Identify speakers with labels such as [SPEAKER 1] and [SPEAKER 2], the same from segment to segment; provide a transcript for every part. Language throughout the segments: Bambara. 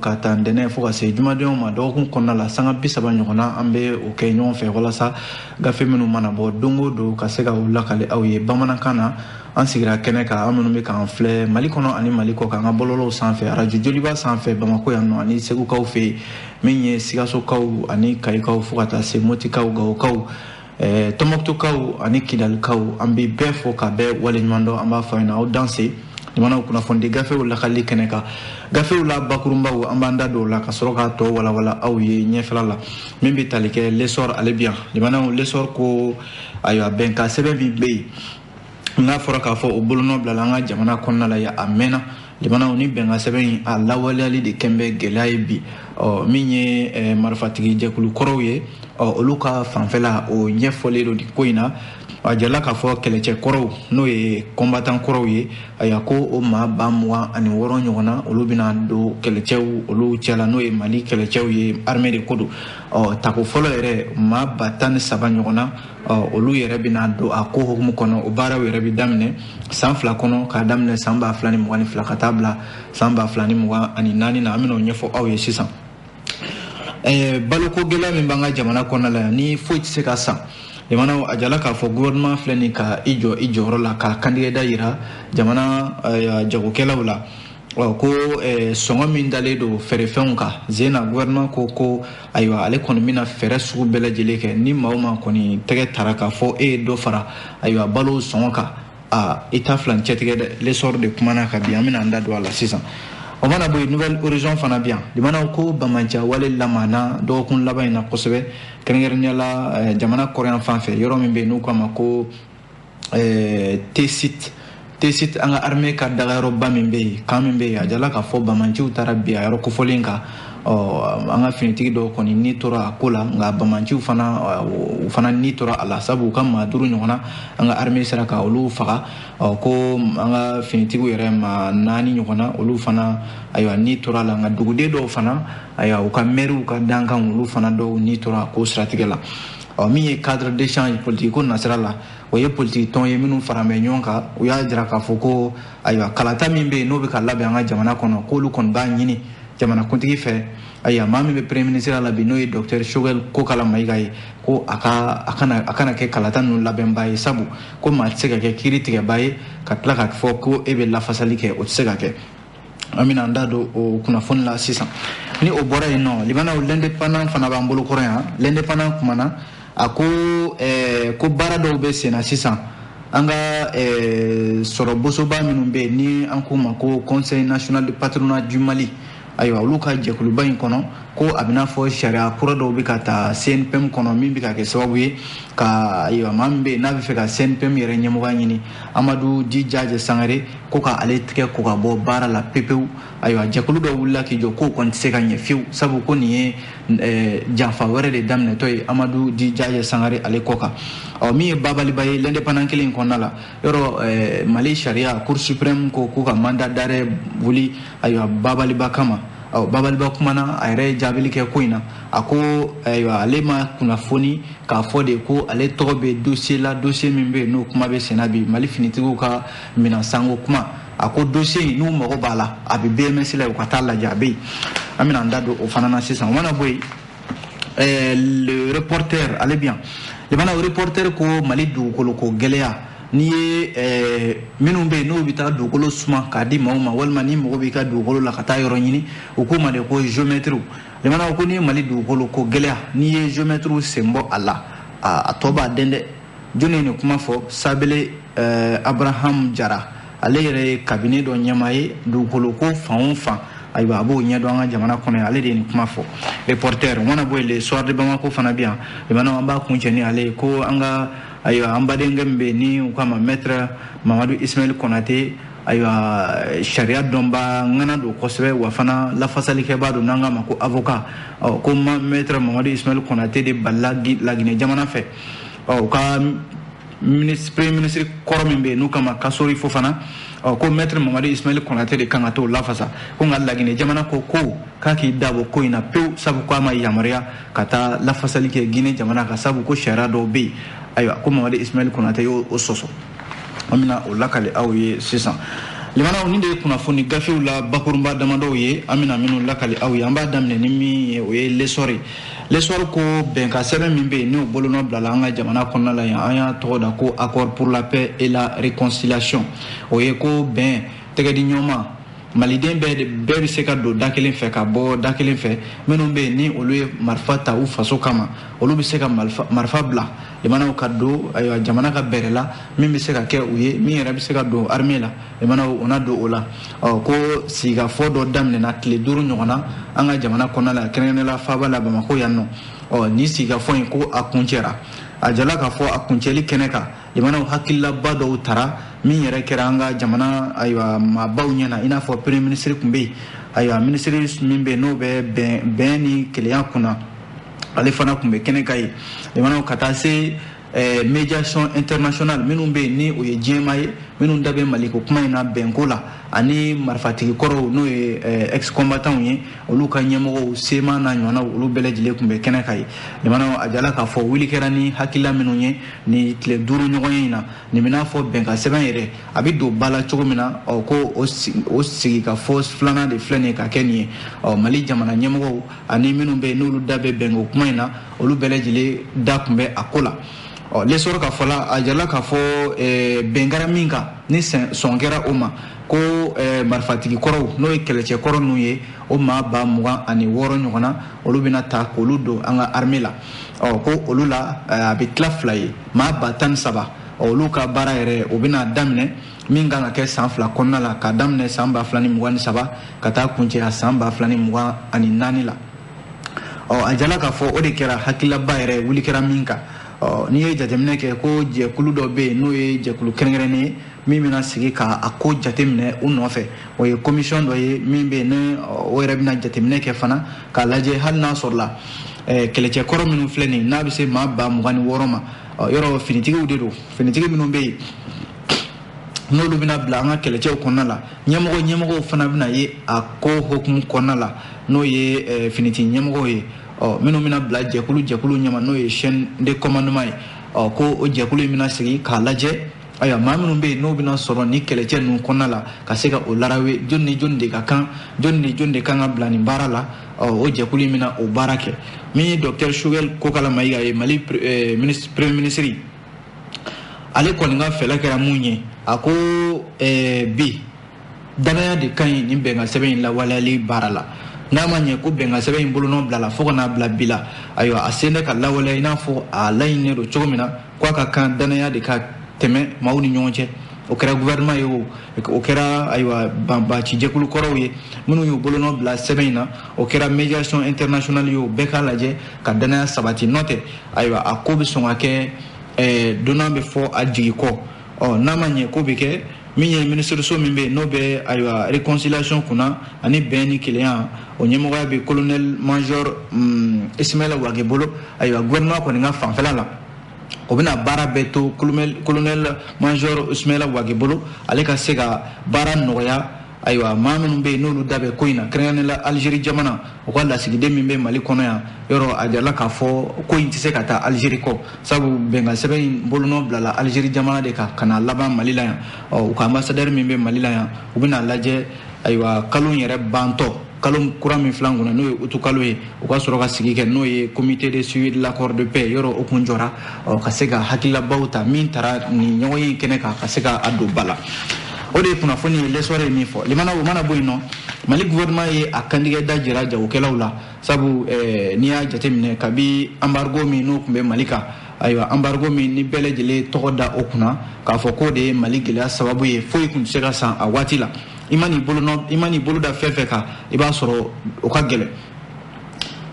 [SPEAKER 1] Ka taa ntɛnɛn fo ka se jumadenw ma, dɔgɔkun kɔnɔna la, sanga 30 ɲɔgɔnna, an bɛ o kɛ ɲɔgɔn fɛ walasa gafe minnu mana bɔ don o don, ka se ka u lakale aw ye bamanankan na. An sigira kɛnɛ kan, an minnu bɛ k'an filɛ Mali kɔnɔ ani Mali kɔ kan, an ka bɔlɔlɔw sanfɛ, arajo Joliba sanfɛ Bamako yan nɔ ani Segukaw fɛ yen, min ye Sikasokaw ani Kayikaw, fo ka taa se Motikaw, Gawokaw, Tɔnbɔkutukaw ani Kidalikaw, an bɛ bɛɛ fo ka bɛɛ waleɲuman dɔn. An b'a fɔ aw ɲɛna, aw danse. Jamanaw kunnafoni gafew lakali kɛnɛ kan, gafew la bakurunbaw, an b'an da don o la ka sɔrɔ k'a tɔ walawala aw ye ɲɛfɛla la. Min bɛ tali kɛ L'Essor, ale bi yan. Jamanaw, L'Essor ko ayiwa, bɛnkan sɛbɛn min bɛ yen n'a fɔra k'a fɔ o bolonɔ bilala an ka jamana kɔnɔna la yan, a mɛnna. Jamanaw, ni bɛnkan sɛbɛn in, a lawaleyali de kɛn bɛ gɛlɛya ye bi. Ɔ, min ye marifatigi jɛkulu kɔrɔw ye, ɔ, olu ka fanfɛla, o ɲɛfɔlen don nin ko in na. A jirala k'a fɔ kɛlɛcɛ kɔrɔw, n'o ye combattant kɔrɔw ye, ayiwa, ko o maa 26,000 ɲɔgɔnna, olu bɛna don kɛlɛcɛw olu cɛla, n'o ye Mali kɛlɛcɛw ye, armée de ko don. Ɔ, tako fɔlɔ yɛrɛ, maa 13,000 ɲɔgɔnna, ɔ, olu yɛrɛ bɛna don a ko hukumu kɔnɔ. O baaraw yɛrɛ bɛ daminɛ san 2 kɔnɔ, k'a daminɛ san 2022 ka taa bila san 2024 na. An bɛna o ɲɛfɔ aw ye sisan. Baloko gɛlɛya min b'an ka jamana kɔnɔna la yan, ni foyi tɛ se ka san. Jamana, a jala k'a fɔ gouvernement filɛ nin ka i jɔ i jɔyɔrɔ la ka kandigɛda yira jamana jagokɛlaw la. Ɔ, ko sɔngɔ min dalen don feerefɛnw kan zen na, gouvernement ko ayiwa, ale kɔni bɛna fɛɛrɛ sugu bɛɛ lajɛlen kɛ ni maa o maa kɔni tɛgɛ tara k'a fɔ e ye dɔ fara, ayiwa, balo sɔngɔ kan, aa, i ta filan cɛtigɛ dɛ. L'Essor de kumana ka bi, an bɛna an da don a la sisan. O mana bɔ yen, Nouvel Horizon fana bi yan. Limanaw, ko bamanciya wale lamana dɔgɔkun laban in na kosɛbɛ, kɛrɛnkɛrɛnnenya la jamana kɔrɔyan fan fɛ, yɔrɔ min bɛ yen n'u k'a ma ko Tessit. Tessit, an ka armée ka dagayɔrɔba min bɛ yen, camp min bɛ yen, a jala k'a fɔ bamanciw taara bin a yɔrɔ kofɔlen kan. Ɔ, an ka finitigi dɔw kɔni ni tora a ko la, nka bamanciw fana, u fana ni tora a la, sabu u ka maa 5 ɲɔgɔnna, an ka armée sera ka olu faga. Ɔ, ko an ka finitigiw yɛrɛ maa 4 ɲɔgɔnna, olu fana, ayiwa, ni tora a la. Nka duguden dɔw fana, ayiwa, u ka mɛriw ka dankan, olu fana dɔw ni tora a ko siratigɛ la. Ɔ, min ye Cadre d'échange politique ko nasira la, o ye politique tɔn ye minnu fara bɛ ɲɔgɔn kan. U y'a jira k'a fɔ ko ayiwa, kalata min bɛ yen n'o bɛ ka labɛn an ka jamana kɔnɔ, k'olu kɔni b'a ɲini jamanakuntigi fɛ, ayiwa, maa min bɛ premier ministre la bi, n'o ye docteur Choguel Kokala Maïga ye, ko a kana kɛ kalata ninnu labɛnba ye, sabu ko maa tɛ se ka kɛ kiiri tigɛba ye ka tila k'a fɔ ko e bɛ lafasali kɛ, o tɛ se ka kɛ. An bɛna an da don o kunnafoni la sisan. Ni o bɔra yen nɔ, limanaw, L'Indépendant fana b'an bolo kɔrɔ yan. L'Indépendant kumana, a ko ko baara dɔw bɛ sen na sisan, an ka sɔrɔ bosoba minnu bɛ yen ni an k'u ma ko Conseil national de patronat du Mali, ayiwa, olu ka jɛkuluba in kɔnɔ, ko a bɛna fɔ sariya kura dɔw bɛ ka taa CNPM kɔnɔ, min bɛ ka kɛ sababu ye ka, ayiwa, maa min bɛ yen n'a bɛ fɛ ka CNPM yɛrɛ ɲɛmɔgɔya ɲini, Amadu Di Jaje Sangare, ko ka ale tigɛ ko ka bɔ baara la pepewu. Ayiwa, jɛkulu dɔw wulila k'i jɔ k'o kɔni tɛ se ka ɲɛ fiyewu, sabu ko nin ye janfa wɛrɛ de daminɛtɔ ye Amadu Di Jaje Sangare ale kɔ kan. Ɔ, min ye babaliba ye L'Indépendant kelen in kɔnɔna la, yɔrɔ Mali sariya, Cour suprême ko k'u ka mandat d'arrêt wuli, ayiwa, babaliba kama. Ɔ, babaliba kumana, a yɛrɛ ye jaabili kɛ ko in na. A ko ayiwa, ale ma kunnafoni k'a fɔ de ko ale tɔgɔ bɛ dossier la, dossier min bɛ yen n'o kuma bɛ senna bi, Mali finitigiw ka minɛn sanko kuma. A ko dossier in, n'u mago b'a la, a bɛ BMS la, u ka taa lajɛ, a bɛ yen. An bɛna an da don o fana na sisan. O mana bɔ yen, Le Reporter ale bi yan. Limana, Reporter ko Mali dugukolo ko gɛlɛya, n'i ye minnu bɛ yen n'u bɛ taa dugukolo suma k'a di maaw ma, walima ni mɔgɔ b'i ka dugukolo la ka taa yɔrɔ ɲini, u k'o ma de ko géomètre. Limana, ko n'i ye Mali dugukolo ko gɛlɛya, n'i ye géomètre sen bɔ a la, a tɔ b'a den dɛ. Jɔnni ye nin kuma fɔ? Sabele Abraham Jara, ale yɛrɛ ye cabinet dɔ ɲɛmaa ye, dugukolo ko fan o fan, ayiwa, a b'o ɲɛdɔn an ka jamana kɔnɔ yan, ale de ye nin kuma fɔ, Reporter. O mana bɔ yen, Le Soir de Bamako fana bɛ yan. Limana, an b'a kuncɛ ni ale ye, ko an ka, ayiwa, an badenkɛ min bɛ yen ni u k'a ma maître Mamadu Ismaël Konate, ayiwa, sariya dɔnba ŋana don kosɛbɛ, wa fana lafasalikɛbaa don n'an k'a ma ko avocat. Ɔ, ko maître Mamadu Ismaël Konate de balila Laginɛ jamana fɛ. Ɔ, u ka ministre, premier ministre kɔrɔ min bɛ yen n'u k'a ma Kasori Fofana, ɔ, ko maître Mamadu Ismaël Konate de kan ka t'o lafasa. Ko nka Laginɛ jamana ko k'a k'i dabɔ ko in na pewu, sabu k'a ma yamaruya ka taa lafasali kɛ Guinée jamana kan, sabu ko sariya dɔw bɛ yen. Ayiwa, ko Mamadu Ismaël Konate y'o sɔsɔ. An bɛna o lakale aw ye sisan. Limanaw, nin de ye kunnafoni gafew la bakurunba damadɔw ye an bɛna minnu lakali aw ye. An b'a daminɛ ni min ye, o ye L'Essor ye. L'Essor ko bɛnkan sɛbɛn min bɛ yen, n'o bolonɔ bilala an ka jamana kɔnɔna la yan, an y'a tɔgɔ da ko accord pour la paix et la réconciliation. O ye ko bɛn tɛgɛ di ɲɔgɔn ma, maliden bɛɛ bɛ se ka don da kelen fɛ ka bɔ da kelen fɛ. Minnu bɛ yen ni olu ye marifa ta u faso kama, olu bɛ se ka marifa bila, limanaw, ka don, ayiwa, jamana ka bɛrɛ la, min bɛ se ka kɛ u ye, min yɛrɛ bɛ se ka don armée la, limanaw, o na don o la. Ɔ, ko sigikafɔ dɔ daminɛna tile 5 ɲɔgɔn na an ka jamana kɔnɔna la, kɛrɛnkɛrɛnnenya la faaba la, Bamakɔ yan nɔ. Ɔ, ni sigikafɔ in, ko a kuncɛra. A jala k'a fɔ a kuncɛli kɛnɛ kan, limanaw, hakililaba dɔw tara min yɛrɛ kɛra an ka jamana, ayiwa, maabaw ɲɛna, i n'a fɔ premier ministre tun bɛ yen, ayiwa, ministre min bɛ yen n'o bɛ bɛn ni kelenya kunna, ale fana tun bɛ kɛnɛ kan yen, limanaw, ka taa se médiation internationale minnu bɛ yen ni o ye diɲɛmaa ye, minnu da bɛ Maliko kuma in na, bɛnko la, ani marifatigi kɔrɔw, n'o ye ex combattants ye, olu ka ɲɛmɔgɔw, CMA n'a ɲɔgɔnnaw, olu bɛɛ lajɛlen tun bɛ kɛnɛ kan yen. Limanaw, a jala k'a fɔ wuli kɛra ni hakilila minnu ye ni tile 5 ɲɔgɔn ye in na, nin bɛ n'a fɔ bɛnkan sɛbɛn yɛrɛ a bɛ don ba la cogo min na. Ɔ, ko o sigikafɔ filanan de filɛ nin ye ka kɛ nin ye. Ɔ, Mali jamana ɲɛmɔgɔw ani minnu bɛ yen n'olu da bɛ bɛnko kuma in na, olu bɛɛ lajɛlen da tun bɛ a ko la. Ɔ, L'Essor ka fɔ la, a jirala k'a fɔ bɛn kɛra min kan, ni sɔn kɛra o ma, ko marifatigi kɔrɔw, n'o ye kɛlɛcɛ kɔrɔ ninnu ye, o maa 26,000 ɲɔgɔn na, olu bɛna ta k'olu don an ka armée la. Ɔ, ko olu la, a bɛ tila fila ye, maa 13,000, olu ka baara yɛrɛ o bɛna daminɛ min kan ka kɛ san 2 kɔnɔna la, k'a daminɛ san 2023 ka taa kuncɛ san 2024 la. Ɔ, a jala k'a fɔ o de kɛra hakililaba yɛrɛ wuli kɛra min kan. Ɔ, n'i ye jateminɛ kɛ, ko jɛkulu dɔ bɛ yen n'o ye jɛkulu kɛrɛnkɛrɛnnen ye min bɛna sigi ka a ko jateminɛ u nɔfɛ, o ye commission dɔ ye min bɛ yen ni o yɛrɛ bɛna jateminɛ kɛ fana k'a lajɛ hali n'a sɔrɔla kɛlɛcɛ kɔrɔ minnu filɛ nin ye, n'a bɛ se maa 26,000 ma. Yɔrɔ finitigiw de don, finitigi minnu bɛ yen n'olu bɛna bila an ka kɛlɛcɛw kɔnɔna la, ɲɛmɔgɔw fana bɛna ye a ko hokumu kɔnɔna la, n'o ye finitigi ɲɛmɔgɔw ye. Ɔ, minnu bɛna bila jɛkulu ɲɛma, n'o ye chaîne de commandement ye. Ɔ, ko o jɛkulu in bɛna sigi k'a lajɛ, ayiwa, maa minnu bɛ yen n'o bɛna sɔrɔ ni kɛlɛcɛ ninnu kɔnɔna la, ka se ka o larawe, jɔni ni jɔni de ka kan, jɔni ni jɔni de kan ka bila nin baara la. Ɔ, o jɛkulu in bɛna o baara kɛ. Min ye docteur Choguel Kokalla Maïga ye, Mali premier ministre, ale kɔni ka fɛɛrɛ kɛra mun ye? A ko bi danaya de ka ɲi nin bɛnkan sɛbɛn in lawaleyali baara la. N'a ma ɲɛ ko bɛnkan sɛbɛn in bolonɔ bila la fo ka n'a bila bi la, ayiwa, a sen bɛ ka lawaleya i n'a fɔ a laɲininen don cogo min na, k'a ka kan danaya de ka tɛmɛ maaw ni ɲɔgɔn cɛ. O kɛra gouvernement ye, o kɛra, ayiwa, banbaci jɛkulu kɔrɔw ye minnu y'u bolonɔ bila sɛbɛn in na, o kɛra médiation internationale ye, o bɛɛ k'a lajɛ ka danaya sabati. N'o tɛ, ayiwa, a ko bɛ sɔn ka kɛ dunan bɛ fɔ a jigi kɔ. Ɔ, n'a ma ɲɛ ko bɛ kɛ min ye, minisiriso min bɛ yen n'o bɛ, ayiwa, réconciliation kunna ani bɛn ni kelenya, o ɲɛmɔgɔya bɛ colonel major Ismaïla Wagué bolo. Ayiwa, gouvernement kɔni ka fanfɛla la, o bɛna baara bɛɛ to colonel major Ismaïla Wagué bolo, ale ka se ka baara nɔgɔya, ayiwa, maa minnu bɛ yen n'olu da bɛ ko in na, kɛrɛnkɛrɛnnenya la Algérie jamana, u ka lasigiden min bɛ Mali kɔnɔ yan. Yɔrɔ a jirala k'a fɔ ko in tɛ se ka taa Algérie kɔ, sabu bɛnkan sɛbɛn in bolonɔ bilala Algérie jamana de kan ka na laban Mali la yan. Ɔ, u ka ambassadeur min bɛ Mali la yan, u bɛna lajɛ, ayiwa, kalo in yɛrɛ bantɔ, kalo kura min filɛ an kunna, n'o ye utu kalo ye, u ka sɔrɔ ka sigi kɛ, n'o ye comité de suivi de l'accord de paix. Yɔrɔ o kun jɔra, ɔ, ka se ka hakililabaw ta min taara nin ɲɔgɔn ye kɛnɛ kan, ka se ka a don ba la. O de ye kunnafoni ye L'Essor ye min fɔ. Limana, o mana bɔ yen nɔ, Mali gouvernement ye a kantigɛ da jira jagokɛlaw la, sabu n'i y'a jateminɛ, kabi embargo min n'o tun bɛ Mali kan, ayiwa, embargo min ni bɛɛ lajɛlen tɔgɔ da o kunna k'a fɔ k'o de ye Mali gɛlɛya sababu ye, foyi tun tɛ se ka san a waati la. I ma n'i bolo nɔ, i ma n'i bolo da fɛn fɛn kan, i b'a sɔrɔ o ka gɛlɛn.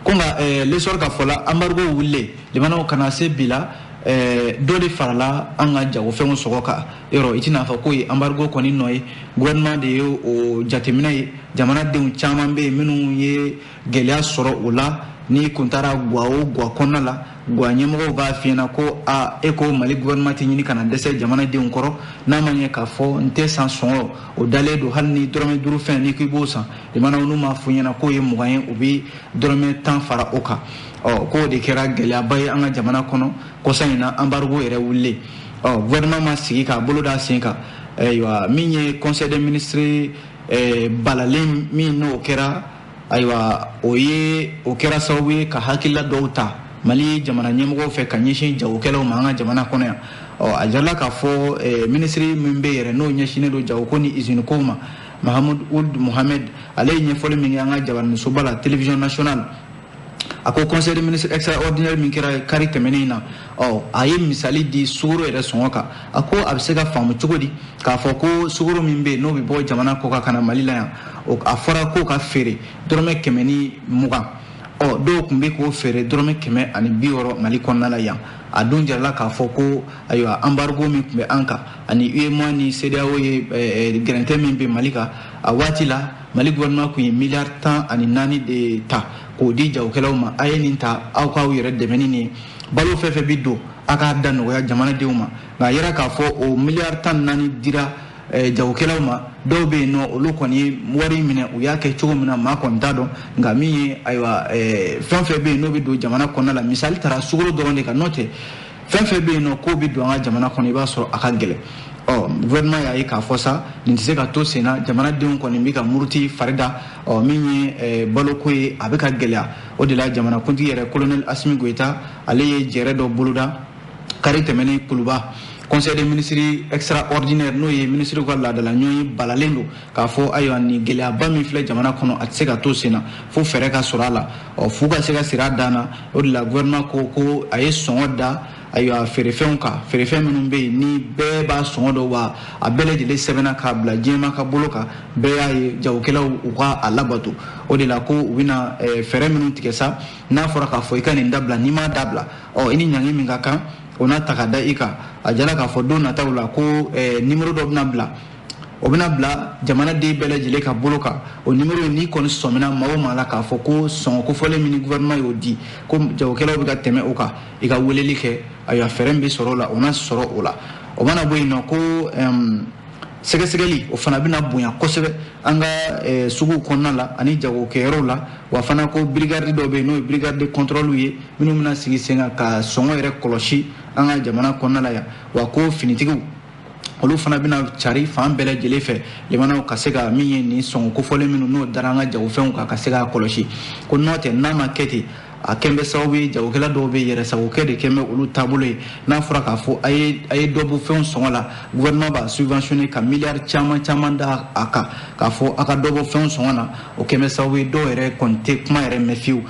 [SPEAKER 1] Ko nka L'Essor ka fɔ la, embargo wulilen, limanaw, ka na se bi la, dɔ de farala an ka jagofɛnw sɔngɔ kan. Yɔrɔ i tɛna fɔ k'o ye embargo kɔni nɔ ye, gouvernement de ye o jateminɛ ye. Jamanadenw caman bɛ yen minnu ye gɛlɛya sɔrɔ o la. N'i kun taara guwa o guwa kɔnɔna la, guwa ɲɛmɔgɔw b'a f'i ɲɛna ko a e ko Mali gouvernement tɛ ɲini ka na dɛsɛ jamanadenw kɔrɔ, n'a ma ɲɛ k'a fɔ n tɛ san sɔngɔ o dalen don, hali ni dɔrɔmɛ 5 fɛn n'i k'i b'o san, limanaw, n'u m'a f'u ɲɛna k'o ye 20 ye, u bɛ dɔrɔmɛ 10 fara o kan. Ɔ, k'o de kɛra gɛlɛyaba ye an ka jamana kɔnɔ kɔsa in na, embargo yɛrɛ wulilen. Ɔ, gouvernement ma sigi k'a bolo da sen kan. Ayiwa, min ye conseil des ministres balalen min n'o kɛra, ayiwa, o ye o kɛra sababu ye ka hakilila dɔw ta Mali jamana ɲɛmɔgɔw fɛ ka ɲɛsin jagokɛlaw ma an ka jamana kɔnɔ yan. Ɔ, a jirala k'a fɔ minisiri min bɛ yɛrɛ, n'o ɲɛsinnen don jagoko ni usine kow ma, Mahamud Ould Mohamed, ale ye ɲɛfɔli min kɛ an ka jabaraninsoba la, Télévision nationale, a ko conseil des ministres extraordinaire min kɛra kari tɛmɛnen in na, ɔ, a ye misali di sukaro yɛrɛ sɔngɔ kan. A ko a bɛ se ka faamu cogo di k'a fɔ ko sukaro min bɛ yen, n'o bɛ bɔ jamana kɔ kan ka na Mali la yan, a fɔra k'o ka feere dɔrɔmɛ 120, ɔ, dɔw tun bɛ k'o feere dɔrɔmɛ 160 Mali kɔnɔna la yan. A dun jirala k'a fɔ ko, ayiwa, embargo min tun bɛ an kan ani UEMOA ni CEDEAO ye gɛrɛntɛ min bɛ Mali kan, a waati la Mali gouvernement tun ye miliyari 14 de ta k'o di jagokɛlaw ma: a ye nin ta, aw k'aw yɛrɛ dɛmɛ ni nin ye, balo fɛn fɛn bɛ don, a k'a da nɔgɔya jamanadenw ma. Nka a yira k'a fɔ o miliyari 14 dira jagokɛlaw ma, dɔw bɛ yen nɔ, olu kɔni ye wari minɛ, u y'a kɛ cogo min na, maa kɔni t'a dɔn. Nka min ye, ayiwa, fɛn fɛn bɛ yen n'o bɛ don jamana kɔnɔna la, misali taara sukaro dɔrɔn de kan, n'o tɛ fɛn fɛn bɛ yen nɔ k'o bɛ don an ka jamana kɔnɔ, i b'a sɔrɔ a ka gɛlɛn. Ɔ, gouvernement y'a ye k'a fɔ sa, nin tɛ se ka to sen na, jamanadenw kɔni bɛ ka muruti fari da. Ɔ, min ye baloko ye, a bɛ ka gɛlɛya. O de la jamanakuntigi yɛrɛ, colonel Assimi Goïta, ale ye jɛrɛ dɔ boloda kari tɛmɛnen Kuluba. Conseil des ministres extraordinaire, n'o ye ministre ka laadala ɲɔgɔn ye, balalen don k'a fɔ, ayiwa, nin gɛlɛyaba min filɛ jamana kɔnɔ, a tɛ se ka to sen na, fo fɛɛrɛ ka sɔrɔ a la, ɔ, f'u ka se ka siri a dan na. O de la gouvernement ko a ye sɔngɔ da, ayiwa, feerefɛnw kan, feerefɛn minnu bɛ yen ni bɛɛ b'a sɔngɔ dɔn, wa a bɛɛ lajɛlen sɛbɛnna k'a bila diɲɛma ka bolo kan, bɛɛ y'a ye, jagokɛlaw u ka a labato. O de la ko u bɛna fɛɛrɛ minnu tigɛ sa, n'a fɔra k'a fɔ i ka nin dabila, n'i m'a dabila, ɔ, i ni ɲangi min ka kan, o n'a ta ka da i kan. A jala k'a fɔ don nataw la ko nimero dɔ bɛna bila, o bɛna bila jamanaden bɛɛ lajɛlen ka bolo kan. O nimero, n'i kɔni sɔmina maa o maa la k'a fɔ ko sɔngɔ kofɔlen min ni gouvernement y'o di, ko jagokɛlaw bɛ ka tɛmɛ o kan, i ka weleli kɛ. Ayiwa, fɛɛrɛ min bɛ sɔrɔ o la, o na sɔrɔ o la. O mana bɔ yen nɔ, ko sɛgɛsɛgɛli, o fana bɛna bonya kosɛbɛ an ka suguw kɔnɔna la ani jagokɛyɔrɔw la. Wa fana ko brigade dɔ bɛ yen, n'o ye brigade de contrôle ye, minnu bɛna sigi sen kan ka sɔngɔ yɛrɛ kɔlɔsi an ka jamana kɔnɔna la yan. Wa ko finitigiw, olu fana bɛna cari fan bɛɛ lajɛlen fɛ, limanaw, ka se ka min ye nin sɔngɔ kofɔlen minnu n'o dara an ka jagofɛnw kan, ka se k'a kɔlɔsi. Ko n'o tɛ, n'a ma kɛ ten, a kɛn bɛ sababu ye, jagokɛla dɔw bɛ yɛrɛsagokɛ de kɛn bɛ olu taabolo ye. N'a fɔra k'a fɔ a ye dɔ bɔ fɛnw sɔngɔ la, gouvernement b'a subventionné ka miliyari caman caman da a kan k'a fɔ a ka dɔ bɔ fɛnw sɔngɔ na, o kɛn bɛ sababu ye dɔw yɛrɛ kɔni tɛ kuma yɛrɛ mɛn fiyewu.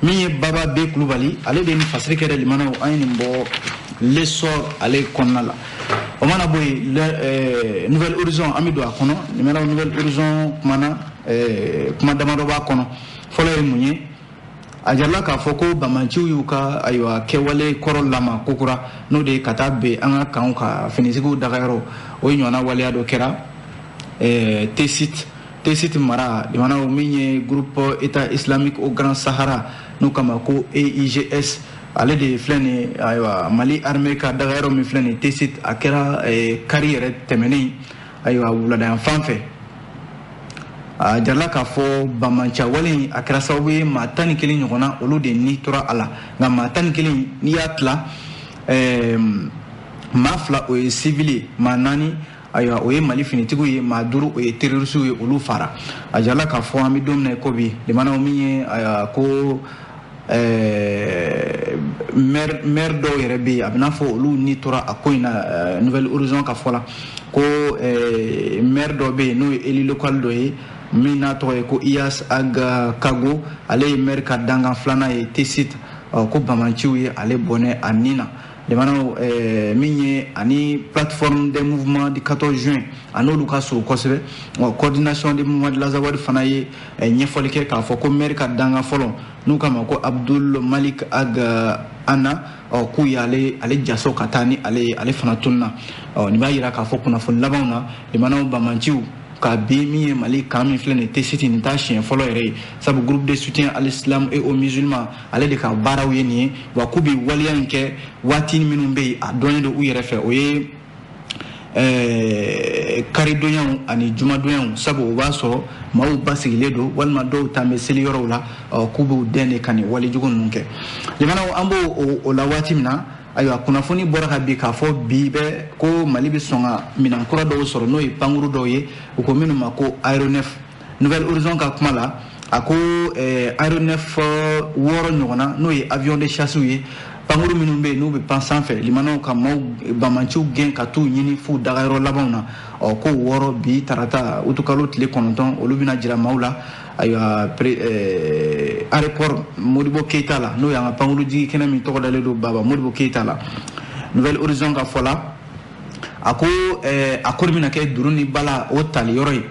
[SPEAKER 1] Min ye Baba B Kulubali, ale de ye nin fasiri kɛ dɛ. Limanaw, an ye nin bɔ L'Essor ale kɔnɔna la. O mana bɔ yen, Nouvel Horizon, an bɛ don a kɔnɔ. Limanaw, Nouvel Horizon kumana, kuma damadɔ b'a kɔnɔ. Fɔlɔ ye mun ye? A jirala k'a fɔ ko bamanciw y'u ka, ayiwa, kɛwale kɔrɔ lama kokura, n'o de ye ka taa ben an ka kanw ka finitigiw dagayɔrɔ. O ɲɔgɔnna waleya dɔ kɛra Tessit mara. Limanaw, min ye groupe État islamique au Grand Sahara, n'o kama ko EIGS, ale de filɛ nin ye. Ayiwa, Mali armée ka dagayɔrɔ min filɛ nin ye Tessit, a kɛra kari yɛrɛ tɛmɛnen, ayiwa, wuladayan fan fɛ. A jarala k'a fɔ bamanciya wale in, a kɛra sababu ye maa 11 ɲɔgɔnna, olu de ni tora a la. Nka maa 11, n'i y'a tila, maa fila o ye civil ye, maa naani, ayiwa, o ye Mali finitigiw ye, maa duuru o ye terroristew ye, olu fara. A jarala k'a fɔ an bɛ don min na i ko bi, limanaw, min ye, ayiwa, ko maire dɔw yɛrɛ bɛ yen, a bɛ n'a fɔ olu ni tora a ko in na. Nouvel Horizon ka fɔ la ko maire dɔ bɛ yen, n'o ye élu local dɔ ye, min n'a tɔgɔ ye ko Iyas Aga Kago, ale ye maire ka dankan filanan ye Tessit, ko bamanciw ye ale bɔnɛ a nin na. Limanaw, min ye ani plateforme des mouvements du 14 juin, a n'olu ka surun kosɛbɛ, coordination des mouvements de l'Azawad fana ye ɲɛfɔli kɛ k'a fɔ ko maire ka dankan fɔlɔ, n'u k'a ma ko Abdul Malik Ag Ana, ɔ, k'u y'ale ale jaso ka taa ni ale ye, ale fana tununa. Ɔ, nin b'a yira k'a fɔ kunnafoni labanw na, limanaw, bamanciw ka bin min ye Mali kan min filɛ nin Tessit, nin t'a siɲɛ fɔlɔ yɛrɛ ye, sabu groupe de soutien à l'islam et aux musulmans, ale de ka baaraw ye nin ye. Wa k'u bɛ waleya in kɛ waati minnu bɛ yen, a dɔnnen don u yɛrɛ fɛ, o ye karidonyaw ani jumadonyaw, sabu o b'a sɔrɔ maaw basigilen don, walima dɔw tan bɛ seli yɔrɔw la, k'u b'u dɛn de ka nin walejugu ninnu kɛ. Limanaw, an b'o o la waati min na, Ayiwa, kunnafoni bɔra ka bi k'a fɔ bi bɛ ko Mali bɛ sɔn ka minɛn kura dɔw sɔrɔ, n'o ye pankuru dɔw ye, u ko minnu ma ko aéronef. Nouvel Horizon ka kuma la, a ko aéronef 6 ɲɔgɔnna, n'o ye avion de chasse ye, pankuru minnu bɛ yen n'u bɛ pan sanfɛ limanaw ka maaw bamanciw gɛn ka t'u ɲini f'u dagayɔrɔ labanw na. Ɔ, ko 6 bi tarata utukalo tile 9, olu bɛna jira maaw la. Ayiwa, aéroport Modibo Keyita la, n'o y'an ka pankuru jigi kɛnɛ min tɔgɔ dalen don Baba Modibo Keyita la. Nouvel Horizon ka fɔ la, a ko a ko bɛna kɛ duru ni bala o tali yɔrɔ ye.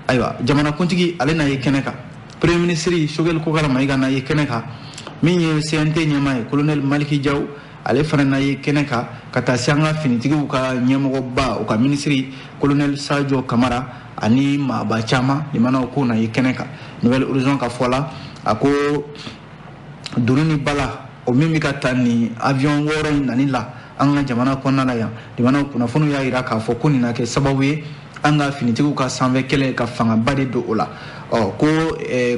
[SPEAKER 1] Ayiwa, jamanakuntigi ale n'a ye kɛnɛ kan, premier ministre Choguel Kokalla Maïga n'a ye kɛnɛ kan, min ye CNT ɲɛmaa ye, colonel Malick Diaw, ale fana n'a ye kɛnɛ kan, ka taa se an ka finitigiw ka ɲɛmɔgɔba, o ka ministre colonel Sadio Kamara ani maaba caman limanaw ko na ye kɛnɛ kan. Nouvel Horizon ka fɔ la, a ko duru ni bala o min bɛ ka ta nin avion 6 in nani la an ka jamana kɔnɔna la yan, limanaw, kunnafoniw y'a jira k'a fɔ ko nin na kɛ sababu ye an ka finitigiw ka sanfɛ kɛlɛ ka fangaba de don o la. Ɔ, ko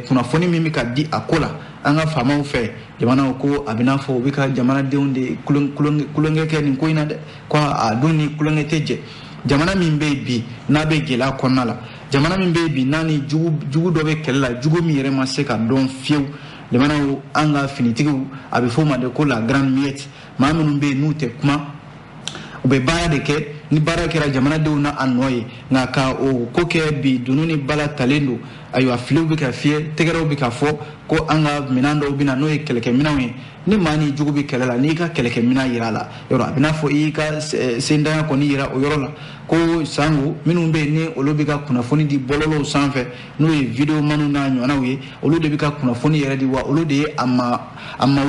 [SPEAKER 1] kunnafoni min bɛ ka di a ko la an ka faamaw fɛ, jamanaw, ko a bɛ n'a fɔ u bɛ ka jamanadenw de kulonkɛ kɛ nin ko in na dɛ, ko a dun ni kulonkɛ tɛ jɛ. Jamana min bɛ yen bi n'a bɛ gɛlɛya kɔnɔna la, jamana min bɛ yen bi n'a ni jugu dɔ bɛ kɛlɛ la, jugu min yɛrɛ ma se ka dɔn fiyewu, jamanaw, an ka finitigiw, a bɛ f'o ma de ko la grande muette, maa minnu bɛ yen n'u tɛ kuma, u bɛ baara de kɛ, ni baara kɛra jamanadenw na a nɔ ye. Nka ka o ko kɛ bi dunu ni bala talen don. Ayiwa, filiw bɛ ka fiyɛ, tɛgɛrɛw bɛ ka fɔ ko an ka minɛn dɔw bɛ na, n'o ye kɛlɛkɛminɛnw ye. Ni maa ni jugu bɛ kɛlɛ la, n'i ka kɛlɛkɛminɛn yira a la yɔrɔ, a bɛ n'a fɔ i y'i ka sendanya kɔni yira o yɔrɔ la. Ko sango minnu bɛ yen ni olu bɛ ka kunnafoni di bɔlɔlɔw sanfɛ, n'o ye videomaniw n'a ɲɔgɔnnaw ye, olu de bɛ ka kunnafoni yɛrɛ di, wa olu de ye a maaw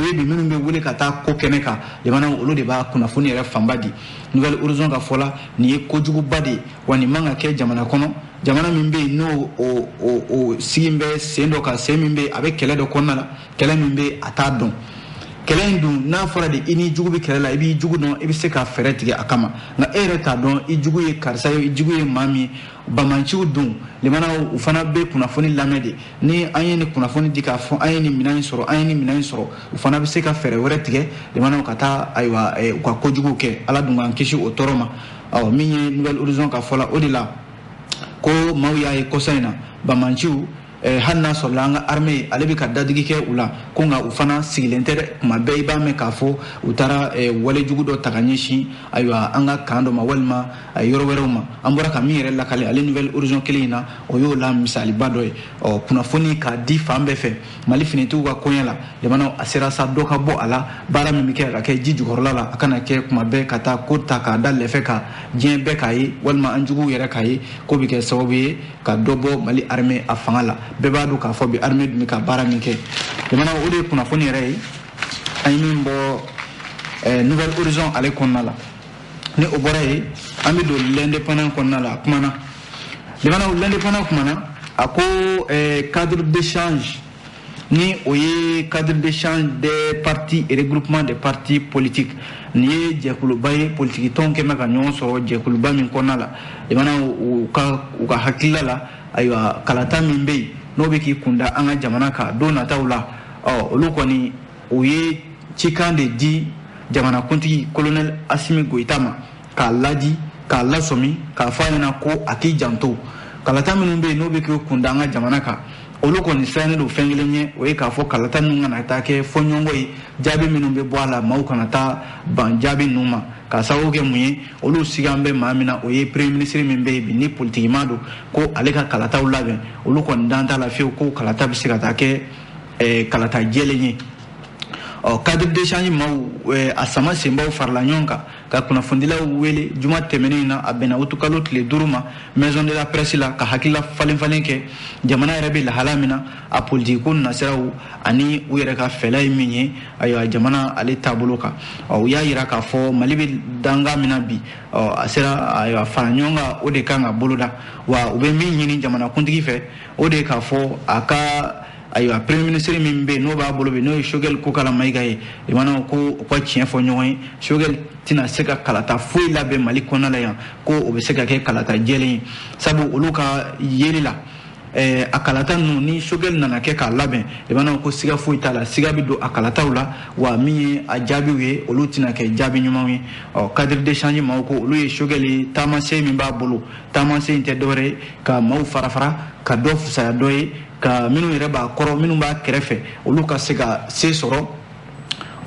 [SPEAKER 1] ye bi minnu bɛ wele ka taa ko kɛnɛ kan, jamanaw, olu de b'a kunnafoni yɛrɛ fanba di. Nouvel Horizon ka fɔ la, nin ye kojuguba de ye, wa nin man ka kɛ jamana kɔnɔ, jamana min bɛ yen n'o o sigi bɛ sen dɔ kan, sen min bɛ yen a bɛ kɛlɛ dɔ kɔnɔna la, kɛlɛ min bɛ yen a t'a dɔn. Kɛlɛ in dun, n'a fɔra de i ni jugu bɛ kɛlɛ la, i b'i jugu dɔn, i bɛ se ka fɛɛrɛ tigɛ a kama. Nka e yɛrɛ t'a dɔn i jugu ye karisa ye, i jugu ye maa min ye. Bamanciw dun, limanaw, u fana bɛ kunnafoni lamɛn de. Ni an ye nin kunnafoni di k'a fɔ an ye nin minɛn in sɔrɔ, an ye nin minɛn in sɔrɔ, u fana bɛ se ka fɛɛrɛ wɛrɛ tigɛ, limanaw, ka taa, ayiwa, u ka kojugu kɛ. Ala dun k'an kisi o tɔɔrɔ ma. Ɔ, min ye Nouvel Horizon ka fɔ la, o de la ko maaw y'a ye kɔsa in na bamanciw, hali n'a sɔrɔla an ka armée ale bɛ ka dadigi kɛ u la, ko nka u fana sigilen tɛ dɛ. Kuma bɛɛ i b'a mɛn k'a fɔ u taara walejugu dɔ ta ka ɲɛsin, ayiwa, an ka camp dɔ ma walima yɔrɔ wɛrɛw ma. An bɔra ka min yɛrɛ lakale ale Nouvel Horizon kelen in na, o y'o la misaliba dɔ ye. Ɔ, kunnafoni k'a di fan bɛɛ fɛ Mali finitigiw ka koɲɛ la, jamana, a sera sa dɔ ka bɔ a la. Baara min bɛ kɛ, a ka kɛ ji jukɔrɔla la, a kana kɛ kuma bɛɛ ka taa ko ta k'a da lɛfɛ ka diɲɛ bɛɛ k'a ye walima an juguw yɛrɛ k'a ye, ko bɛ kɛ sababu ye ka dɔ bɔ Mali armée a fanga la. Bɛɛ b'a dɔn k'a fɔ bi armée dun bɛ ka baara min kɛ, jamana, o de ye kunnafoni yɛrɛ ye an ye min bɔ Nouvel Horizon ale kɔnɔna la. Ni o bɔra yen, an bɛ don L'Indépendant kɔnɔna la. A kumana, jamana, L'Indépendant kumana, a ko cadre d'échange, ni o ye cadre d'échange des partis et regroupement des partis politiques, nin ye jɛkuluba ye, politiki tɔnw kɛn bɛ ka ɲɔgɔn sɔrɔ jɛkuluba min kɔnɔna la, jamana, u ka hakilila la, ayiwa, kalata min bɛ yen n'o bɛ k'i kunda an ka jamana kan don nataw la, ɔ, olu kɔni o ye cikan de di jamanakuntigi colonel Assimi Goïta ma, k'a ladi, k'a lasɔmi, k'a fɔ a ɲɛna ko a k'i janto kalata minnu bɛ yen n'o bɛ k'i kunda an ka jamana kan. Olu kɔni sirannen don fɛn kelen ɲɛ, o ye k'a fɔ kalata ninnu kana taa kɛ fɔɲɔgɔnkɔ ye, jaabi minnu bɛ bɔ a la, maaw kana taa ban jaabi ninnu ma. K'a sababu kɛ mun ye? Olu sigan bɛ maa min na, o ye premier ministre min bɛ yen bi ni politikima don, ko ale ka kalataw labɛn. Olu kɔni dan t'a la fiyewu ko kalata bɛ se ka taa kɛ kalata jɛlen ye. Ɔ, cadre d'échange maaw, a sama senbaw farala ɲɔgɔn kan ka kunnafonidilaw wele juma tɛmɛnen in na, a bɛnna utukalo tile 5 ma, maison de la presse la, ka hakilila falen falen kɛ jamana yɛrɛ bɛ lahala min na, a politiki ko nasiraw ani u yɛrɛ ka fɛla ye min ye, ayiwa, jamana ale taabolo kan. Ɔ, u y'a yira k'a fɔ Mali bɛ danga min na bi, ɔ, a sera, ayiwa, fara ɲɔgɔn kan, o de kan ka boloda. Wa u bɛ min ɲini jamanakuntigi fɛ, o de ye k'a fɔ a ka, ayiwa, premier ministre min bɛ yen n'o b'a bolo bi, n'o ye Choguel Kokalla Maïga ye, limanaw, ko u ka tiɲɛ fɔ ɲɔgɔn ye, Choguel tɛna se ka kalata foyi labɛn Mali kɔnɔna la yan ko o bɛ se ka kɛ kalata jɛlen ye, sabu olu ka yeli la, a kalata ninnu ni Choguel nana kɛ k'a labɛn, limanaw ko siga foyi t'a la, siga bɛ don a kalataw la, wa min ye a jaabiw ye, olu tɛna kɛ jaabi ɲumanw ye. Ɔ, cadre d'échange maaw ko olu ye Choguel ye, taamasen min b'a bolo, taamasen tɛ dɔwɛrɛ ye ka maaw fara fara, ka dɔ fisaya dɔ ye, ka minnu yɛrɛ b'a kɔrɔ, minnu b'a kɛrɛfɛ, olu ka se ka se sɔrɔ.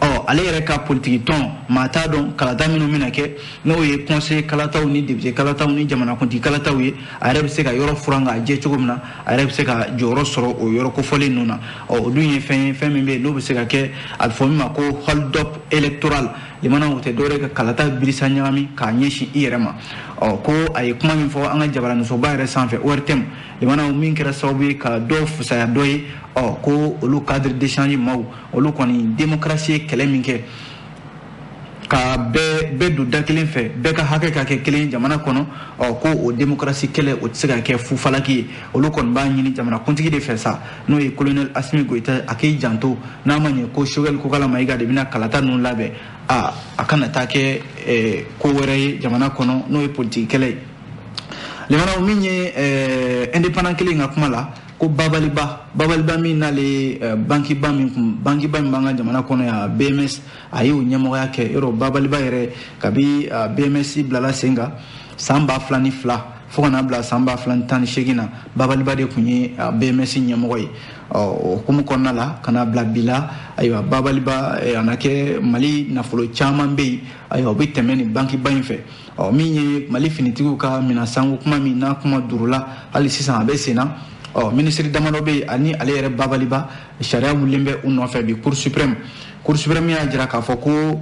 [SPEAKER 1] Ɔ, ale yɛrɛ ka politiki tɔn, maa t'a dɔn kalata minnu bɛna kɛ, n'o ye conseil kalataw ni député kalataw ni jamanakuntigi kalataw ye, a yɛrɛ bɛ se ka yɔrɔ furan k'a jɛ cogo min na, a yɛrɛ bɛ se ka jɔyɔrɔ sɔrɔ o yɔrɔ kofɔlen ninnu na. Ɔ, o dun ye fɛn ye, fɛn min bɛ yen n'o bɛ se ka kɛ, a bɛ fɔ min ma ko hold up électoral. Limanaw, o tɛ dɔwɛrɛ ka kalata birisa ɲagami k'a ɲɛsin i yɛrɛ ma. Ɔ, ko a ye kuma min fɔ an ka jabaraninsoba yɛrɛ sanfɛ, ORTM, limanaw, min kɛra sababu ye ka dɔw fisaya dɔ ye. Ɔ, ko olu cadre d'échange maaw, olu kɔni démocratie ye kɛlɛ min kɛ ka bɛɛ don da kelen fɛ, bɛɛ ka hakɛ ka kɛ kelen jamana kɔnɔ, ɔ, ko o démocratie kɛlɛ, o tɛ se ka kɛ fufalaki ye. Olu kɔni b'a ɲini jamanakuntigi de fɛ sa, n'o ye colonel Assimi Goïta, a k'i janto, n'a ma ɲɛ ko Choguel Kokalla Maïga de bɛna kalata ninnu labɛn, a kana taa kɛ ko wɛrɛ ye jamana kɔnɔ, n'o ye politiki kɛlɛ ye. Limanaw, min ye indépendant kelen ka kuma la, ko babaliba min n'ale bankiba min kun, bankiba min b'an ka jamana kɔnɔ yan, BMS, a y'o ɲɛmɔgɔya kɛ. Yɔrɔ babaliba yɛrɛ, kabi BMS bilala sen kan san 2002 fo ka n'a bila san 2018 na, babaliba de tun ye BMS ɲɛmɔgɔ ye. Ɔ, o hukumu kɔnɔna la, ka n'a bila bi la, ayiwa, babaliba a na kɛ Mali nafolo caman bɛ yen, ayiwa, o bɛ tɛmɛ nin bankiba in fɛ. Ɔ, min ye Mali finitigiw ka minɛn sanko kuma min n'a kuma durula, hali sisan a bɛ sen na. Ɔ, minisiri damadɔ bɛ yen ani ale yɛrɛ babaliba, sariya wulilen bɛ u nɔfɛ bi Cour suprême. Cour suprême y'a jira k'a fɔ ko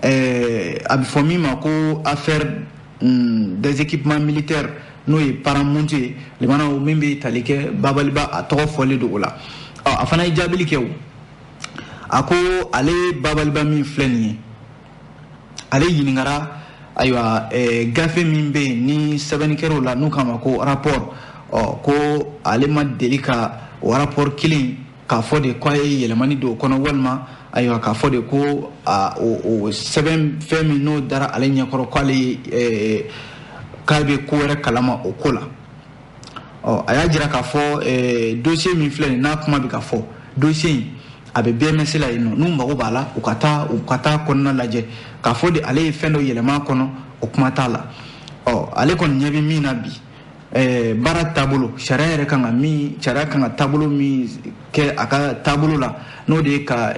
[SPEAKER 1] a bɛ fɔ min ma ko affaire des équipements militaires, n'o ye Paramount ye, limanaw, min bɛ tali kɛ babaliba, a tɔgɔ fɔlen don o la. Ɔ, a fana ye jaabili kɛ. O a ko ale babaliba min filɛ nin ye, ale ɲininkara, ayiwa, gafe min bɛ yen ni sɛbɛnni kɛr'o la n'u k'a ma ko rapport, ɔ, ko ale ma deli ka o rapport kelen k'a fɔ de k'a ye yɛlɛmani don o kɔnɔ, walima ayiwa, k'a fɔ de ko a o sɛbɛn fɛn min n'o dara ale ɲɛkɔrɔ, k'ale k'a bɛ ko wɛrɛ kalama o ko la. Ɔ, a y'a jira k'a fɔ dossier min filɛ nin n'a kuma bɛ ka fɔ, dossier in a bɛ BMS la yen nɔ, n'u mago b'a la, u ka taa kɔnɔna lajɛ. K'a fɔ de ale ye fɛn dɔ yɛlɛma a kɔnɔ, o kuma t'a la. Ɔ, ale kɔni ɲɛ bɛ min na bi, baara taabolo, sariya yɛrɛ kan ka min, sariya kan ka taabolo min kɛ a ka taabolo la, n'o de ye ka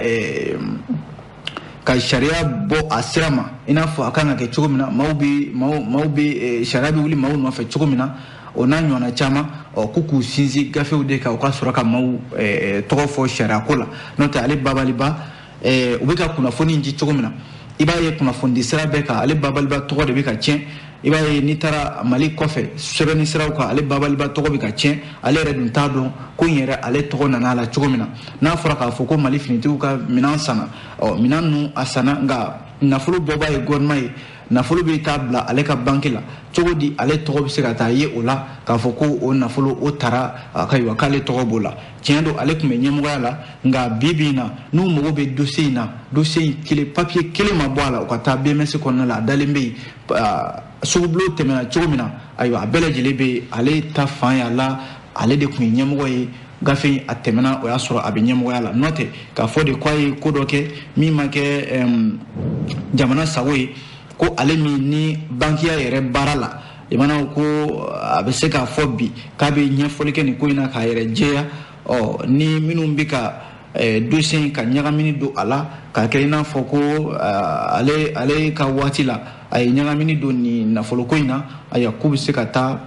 [SPEAKER 1] sariya bɔ a sira ma, i n'a fɔ a kan ka kɛ cogo min na, maaw bɛ sariya bɛ wuli maaw nɔfɛ cogo min na, o n'a ɲɔgɔnna caman. Ɔ, ko k'u sinsin gafew de kan, u ka sɔrɔ ka maaw tɔgɔ fɔ sariya ko la. N'o tɛ, ale babaliba, u bɛ ka kunnafoni di cogo min na, i b'a ye kunnafoni sira bɛɛ kan, ale babaliba tɔgɔ de bɛ ka tiɲɛ. I b'a ye n'i taara Mali kɔfɛ, sɛbɛnni siraw kan, ale babaliba tɔgɔ bɛ ka tiɲɛ. Ale yɛrɛ dun t'a dɔn ko in yɛrɛ, ale tɔgɔ nana a la cogo min na. N'a fɔra k'a fɔ ko Mali finitigiw ka minɛn sanna, ɔ, minɛn ninnu a sanna, nka nafolo bɔba ye gouvernement ye, nafolo bɛ taa bila ale ka banque la cogo di? Ale tɔgɔ bɛ se ka taa ye o la k'a fɔ ko o nafolo o taara, ayiwa, k'ale tɔgɔ b'o la? Tiɲɛ don, ale tun bɛ ɲɛmɔgɔya la, nka bi bi in na, n'u mago bɛ dossier in na, dossier in kelen, papier kelen ma bɔ a la, u ka taa BMS kɔnɔna la, a dalen bɛ yen. Sugubulon tɛmɛna cogo min na, ayiwa, a bɛɛ lajɛlen bɛ ale ta fan y'a la, ale de tun ye ɲɛmɔgɔ ye. Gafe in a tɛmɛna, o y'a sɔrɔ a bɛ ɲɛmɔgɔya la. N'o tɛ, k'a fɔ de k'a ye ko dɔ kɛ min ma kɛ jamana sago ye, ko ale min ni bankiya yɛrɛ baara la, limanaw, ko a bɛ se k'a fɔ bi k'a bɛ ɲɛfɔli kɛ nin ko in na k'a yɛrɛ jɛya. Ɔ, ni minnu bɛ ka dossier in ka ɲagamini don a la, k'a kɛ i n'a fɔ ko ale ka waati la a ye ɲagamini don nin nafoloko in na, ayiwa, k'u bɛ se ka taa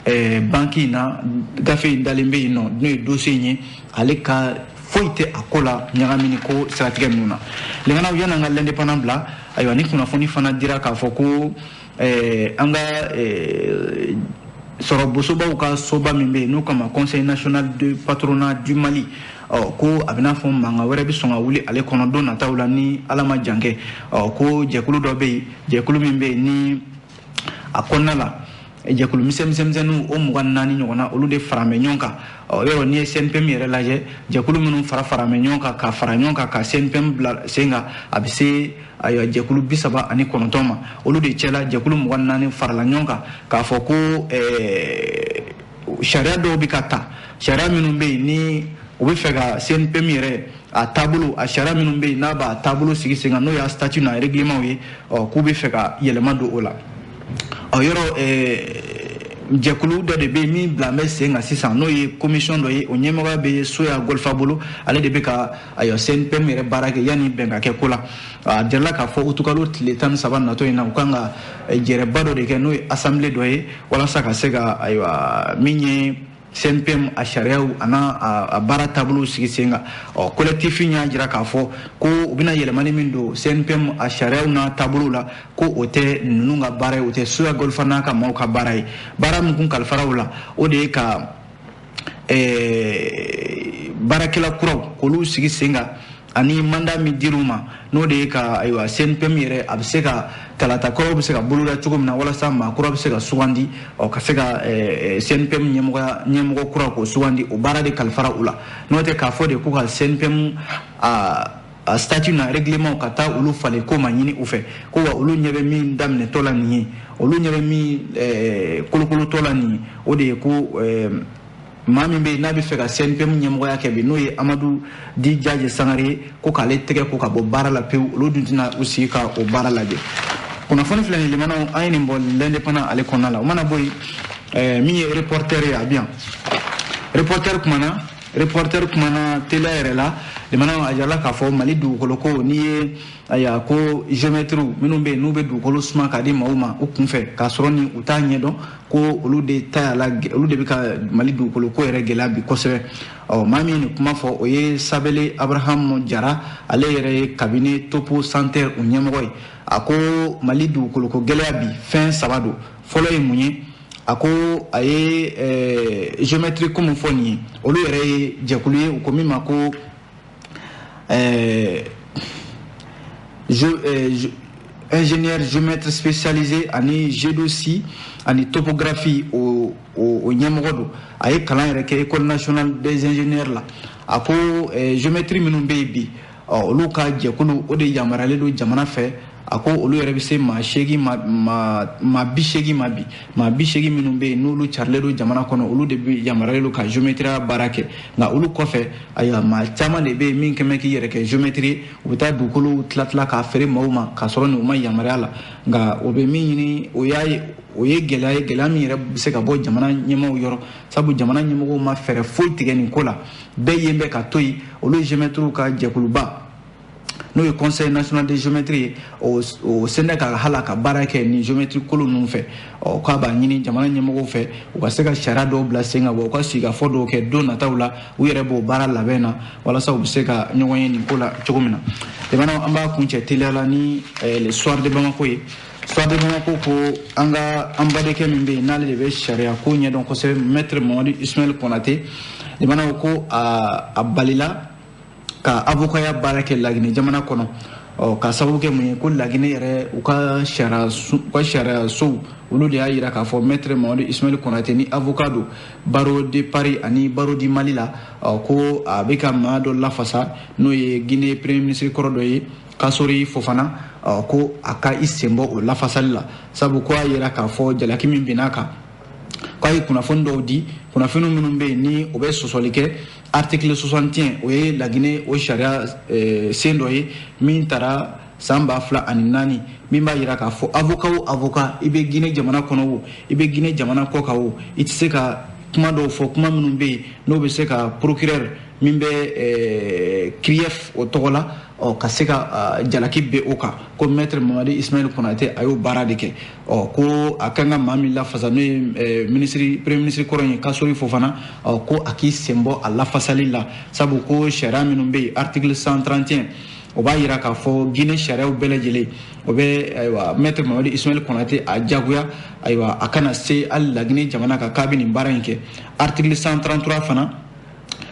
[SPEAKER 1] banki in na, gafe in dalen bɛ yen nɔ, n'o ye dossier in ye, ale ka foyi tɛ a ko la ɲagamini ko siratigɛ ninnu na. Limanaw, yan'an ka l'Indépendant bila, ayiwa, ni kunnafoni fana dira k'a fɔ ko an ka sɔrɔ bosobaw ka soba min bɛ yen n'o kama Conseil national de patronat du Mali, ɔ, ko a bɛ n'a fɔ mankan wɛrɛ bɛ sɔn ka wuli ale kɔnɔ don nataw la, ni Ala ma jan kɛ. Ɔ, ko jɛkulu dɔ bɛ yen, jɛkulu min bɛ yen ni a kɔnɔna la jɛkulu misɛnmisɛnmisɛnninw o 24 ɲɔgɔnna, olu de fara bɛ ɲɔgɔn kan. Ɔ, yɔrɔ n'i ye CNPM yɛrɛ lajɛ, jɛkulu minnu fara fara bɛ ɲɔgɔn kan ka fara ɲɔgɔn kan ka CNPM bila sen kan, a bɛ se, ayiwa, jɛkulu 39 ma. Olu de cɛla jɛkulu 24 farala ɲɔgɔn kan k'a fɔ ko sariya dɔw bɛ ka ta, sariya minnu bɛ yen ni u bɛ fɛ ka CNPM yɛrɛ a taabolo, a sariya minnu bɛ yen n'a b'a taabolo sigi sen kan, n'o y'a statut n'a règlement ye, ɔ k'u bɛ fɛ ka yɛlɛma don o la. Ɔ yɔrɔ jɛkulu dɔ de bɛ yen min bila bɛ sen kan sisan, n'o ye commission dɔ ye, o ɲɛmɔgɔya bɛ Soya Golfa bolo. Ale de bɛ ka ayiwa CNPM yɛrɛ baara kɛ yanni bɛn ka kɛ ko la. A jirala k'a fɔ utukalo tile 13 natɔ in na, u kan ka jɛrɛba dɔ de kɛ, n'o ye assemblée dɔ ye, walasa ka se ka ayiwa min ye CNPM a sariyaw a n'a a baara taabolo sigi sen kan. Ɔ collectif y'a jira k'a fɔ ko u bɛna yɛlɛmani min don CNPM a sariyaw n'a taabolo la, ko o tɛ ninnu ka baara ye, o tɛ Soya Golfa n'a ka maaw ka baara ye. Baara min kun kalifara o la, o de ye ka baarakɛla kuraw k'olu sigi sen kan, ani mandat min dir'u ma, n'o de ye ka ayiwa CNPM yɛrɛ a bɛ se ka kalata kɔrɔw bɛ se ka boloda cogo min na, walasa maa kura bɛ se ka sugandi, ɔ ka se ka CNPM ɲɛmɔgɔ kura k'o sugandi. O baara de kalifara u la. N'o tɛ k'a fɔ de ko ka CNPM a statut n'a règlement ka taa olu falen, ko ma ɲini u fɛ. Ko wa olu ɲɛ bɛ min daminɛtɔ la nin ye, olu ɲɛ bɛ min kolokolotɔ la nin ye, o de ye ko maa min bɛ yen n'a bɛ fɛ ka CNPM ɲɛmɔgɔya kɛ bi, n'o ye Amadu Di Jaje Sangare ye, ko k'ale tɛgɛ ko ka bɔ baara la pewu. Olu dun tɛna u sigi ka o baara lajɛ. Kunnafoni filɛ nin limanaw, an ye nin bɔ l'Indépendant ale kɔnɔna la. O mana bɔ yen, min ye reporter ye, a bɛ yan. Reporter kumana teliya yɛrɛ la. Limanaw, a jirala k'a fɔ Mali dugukolo ko, n'i ye ayiwa ko géomètre minnu bɛ yen n'u bɛ dugukolo suma k'a di maaw ma u kunfɛ k'a sɔrɔ ni u t'a ɲɛdɔn, ko olu de ta y'a la, olu de bɛ ka Mali dugukolo ko yɛrɛ gɛlɛya bi kosɛbɛ. Ɔ maa min ye nin kuma fɔ, o ye Sabele Abraham Jara, ale yɛrɛ ye cabinet Topo Center o ɲɛmɔgɔ ye. A ko Mali dugukolo ko gɛlɛya bi, fɛn saba don. Fɔlɔ ye mun ye? A ko a ye géométrie ko min fɔ nin ye, olu yɛrɛ ye jɛkulu ye, u ko min ma ko ingénieur géomètre spécialisé ani géodésie ani topographie, o ɲɛmɔgɔ don. A ye kalan yɛrɛ kɛ École nationale des ingénieurs la. A ko géométrie minnu bɛ yen bi, ɔ olu ka jɛkulu o de yamaruyalen don jamana fɛ. A ko olu yɛrɛ bɛ se maa 8, maa 80 ma bi. Maa 80 minnu bɛ yen n'olu carilen don jamana kɔnɔ, olu de bɛ yamaruyalen don ka géométrie baara kɛ. Nka olu kɔfɛ, ayiwa, maa caman de bɛ yen min kɛn bɛ k'i yɛrɛ kɛ géométrie ye, u bɛ taa dugukolow tila tila k'a feere maaw ma k'a sɔrɔ nin u ma yamaruya la. Nka o bɛ min ɲini, o y'a ye o ye gɛlɛya ye, gɛlɛya min yɛrɛ bɛ se ka bɔ jamana ɲɛmaaw yɔrɔ, sabu jamana ɲɛmɔgɔw ma fɛɛrɛ foyi tigɛ nin ko la. Bɛɛ yen bɛ ka to yen. Olu géomètres ka jɛkuluba, n'o ye Conseil national de géométrie ye, o sen tɛ ka hali a ka baara kɛ nin géométrie kolo ninnu fɛ. Ɔ k'a b'a ɲini jamana ɲɛmɔgɔw fɛ, u ka se ka sariya dɔw bila sen kan, wa u ka sigikafɔ dɔw kɛ don nataw la. U yɛrɛ b'o baara labɛn na walasa u bɛ se ka ɲɔgɔn ye nin ko la cogo min na. Jamana, an b'a kuncɛ teliya la ni Le Soir de Bamako ye. Soir de Bamako ko an ka an badenkɛ min bɛ yen n'ale de bɛ sariya ko ɲɛdɔn kosɛbɛ, maître Mamadu Ismaël Konate, jamana ko a balila ka avocat baara kɛ Laginɛ jamana kɔnɔ. Ɔ ka sababu kɛ mun ye? Ko Laginɛ yɛrɛ u ka sariya sow, olu de y'a yira k'a fɔ maître Mamadu Ismaël Konate ni avocat don barreau de Paris ani barreau du Mali la, ɔ ko a bɛ ka maa dɔ lafasa, n'o ye Guinée premier ministre kɔrɔ dɔ ye, Kasori Fofana. Ɔ ko a ka i sen bɔ o lafasali la, sabu ko a yira k'a fɔ jalaki min binna a kan, k'a ye kunnafoni dɔw di, kunnafoni minnu bɛ yen ni o bɛ sɔsɔli kɛ article 61, o ye Laginɛ o sariya sen dɔ ye min taara san 2004, min b'a yira k'a fɔ avocat o avocat, i bɛ Guinée jamana kɔnɔ o, i bɛ Guinée jamana kɔ kan o, i tɛ se ka kuma dɔw fɔ, kuma minnu bɛ yen n'o bɛ se ka procureur min bɛ CRIEF o tɔgɔ la, ɔ ka se ka jalaki bɛ o kan. Ko maître Mamadu Ismaël Konate a y'o baara de kɛ. Ɔ ko a kan ka maa min lafasa, n'o ye ministre premier ministre kɔrɔ ye, Kasori Fofana, ɔ ko a k'i sen bɔ a lafasali la, sabu ko sariya minnu bɛ yen, article 131, o b'a yira k'a fɔ Guinée sariyaw bɛɛ lajɛlen o bɛ ayiwa maître Mamadu Ismaël Konate a jagoya, ayiwa, a kana se hali Laginɛ jamana kan k'a bɛ nin baara in kɛ. Article 133 fana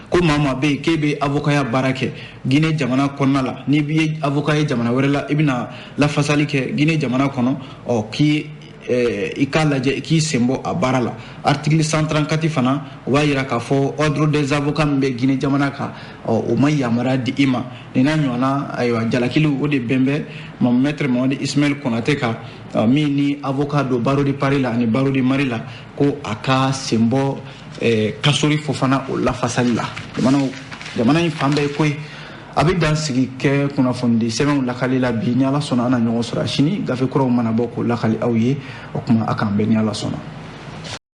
[SPEAKER 1] ko maa maa bɛ yen k'e bɛ avocat baara kɛ Guinée jamana kɔnɔna la, n'i bɛ avocat ye jamana wɛrɛ la, i bɛna lafasali kɛ Guinée jamana kɔnɔ, ɔ k'i i k'a lajɛ i k'i sen bɔ a baara la. Article 134 fana, o b'a yira k'a fɔ ordre des avocats min bɛ Guinée jamana kan, ɔ o ma yamaruya di i ma. Nin n'a ɲɔgɔnna ayiwa jalakiliw, o de bɛn bɛ maître Mamadu Ismaël Konate kan, min ni avocat don barreau de Paris la ani barreau de Mali la, ko a ka sen bɔ Kasori Fofana o lafasali la. Jamana in fan bɛɛ ye ko ye. A bɛ dan sigi kɛ kunnafonidi sɛbɛnw lakali la bi. Ni Ala sɔnna, an na ɲɔgɔn sɔrɔ sini, gafe kuraw mana bɔ k'o lakali aw ye. O tuma, a k'an bɛn ni Ala sɔnna.